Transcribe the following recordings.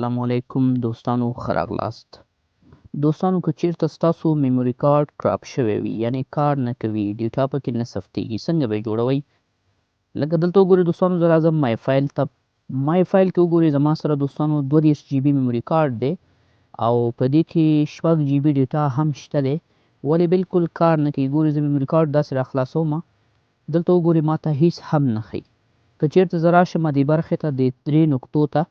السلام علیکم دوستانو، ښه راغلاست. دوستانو، که چیرته ستاسو memory card corrupt شوی وي، یعنې کار نه کوي، data پکې نه ثبتیږي، څنګه به یې جوړوئ؟ لکه دلته وګورئ دوستانو، زه راځم my file ته. my file کې وګورئ، زما سره دوستانو 32 GB memory card دی او په دې کې 6 GB data هم شته دی، ولې بالکل کار نه کوي. ګورئ، زه memory card داسې راخلاصوم، دلته وګورئ، ماته هیڅ هم نه ښیي. که چیرته زه راشم دې برخې ته، دې درې نقطو ته،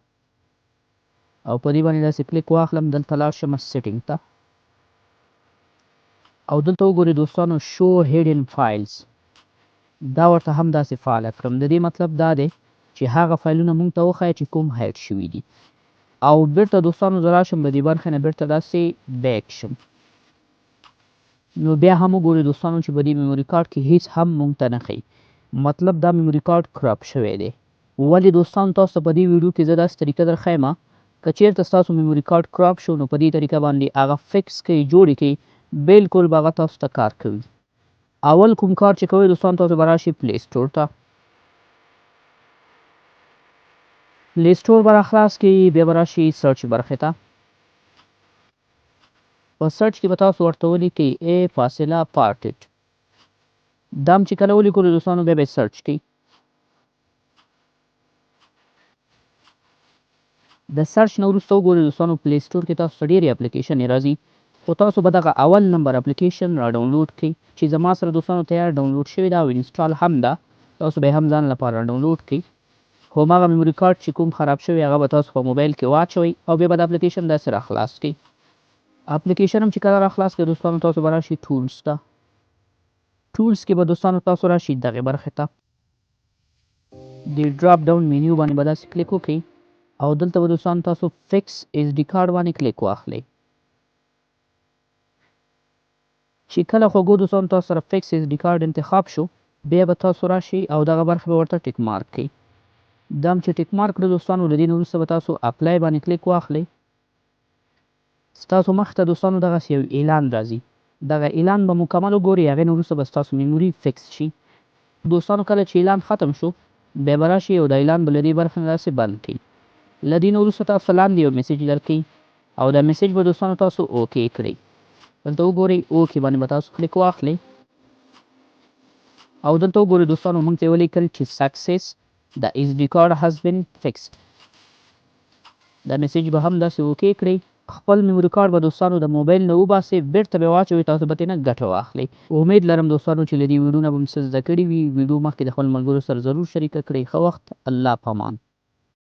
او په دې باندې داسې کلیک واخلم، دلته لاړ شم setting ته او دلته وګورئ دوستانو، show hidden files، دا ورته هم داسې فعاله کړم. د دې مطلب دا دی چې هغه فایلونه مونږ ته وښایي چې کوم hide شوي دي. او بیرته دوستانو زه راشم د دې برخې نه، بیرته داسې back شم، نو بیا هم وګورئ دوستانو چې په دې memory card کې هیڅ هم مونږ ته نه ښیي، مطلب دا memory card corrupt شوی دی. ولې دوستانو، تاسو ته په دې ویډیو کې زه داسې طریقه در ښیم، که چیرته ستاسو memory card corrupt شو، نو په دې طریقه باندې هغه fix کړئ، جوړ یې کړئ، بالکل به هغه تاسو ته کار کوي. اول کوم کار چې کوئ دوستان، تاسو به راشئ Play Store ته. Play Store به راخلاص کړئ، بیا به راشئ search برخې ته. په search کې به تاسو ورته ولیکئ A فاصله parted. دا هم چې کله ولیکلو دوستانو، بیا به یې search کړئ. د search نه وروسته وګورئ دوستانو، Play Store کې تاسو ته ډېرې اپلیکیشنې راځي، خو تاسو به دغه اول نمبر اپلیکیشن را ډاونلوډ کړئ چې زما سره دوستانو تیار ډاونلوډ شوې ده او install هم ده. تاسو به یې هم ځان لپاره ډاونلوډ کړئ. هماغه memory card چې کوم خراب شوی، هغه به تاسو په موبایل کې واچوئ او بیا به د اپلیکیشن داسې راخلاص کړئ. اپلیکیشن هم چې کله راخلاص کړئ دوستانو، تاسو به راشئ tools ته. tools کې به دوستانو تاسو راشئ دغې برخې ته، د drop down menu باندې به داسې کلیک وکړئ او دلته به دوستانو تاسو fix SD card باندې کلیک واخلئ. چې کله خوږو دوستانو تاسو سره fix SD card انتخاب شو، بیا به تاسو راشئ او دغه برخه به ورته tick mark کړئ. دا هم چې tick mark کړو دوستانو، له دې نه وروسته به تاسو apply باندې کلیک واخلئ. ستاسو مخې ته دوستانو دغسې یو اعلان راځي، دغه اعلان به مکمل وګورئ، هغې نه وروسته به ستاسو memory fix شي. دوستانو، کله چې اعلان ختم شو، بیا به راشئ او دا اعلان به له دې برخې نه داسې بند کړئ. له دې نه وروسته تاسو ته لاندې یو message درکوي او دا message به دوستانو تاسو okay کړئ. دلته وګورئ، okay باندې به تاسو کلیک واخلئ او دلته وګورئ دوستانو، موږ ته یې ولیکل چې success, the SD card has been fixed. دا message به هم داسې okay کړئ. خپل memory card به دوستانو د موبایل نه وباسئ، بیرته به یې واچوئ، تاسو به ترې نه ګټه واخلئ. امید لرم دوستانو چې له دې ویډیو نه به مو څه زده کړي وي. ویډیو مخکې د خپل ملګرو سره ضرور شریکه کړئ. ښه وخت، الله پامان.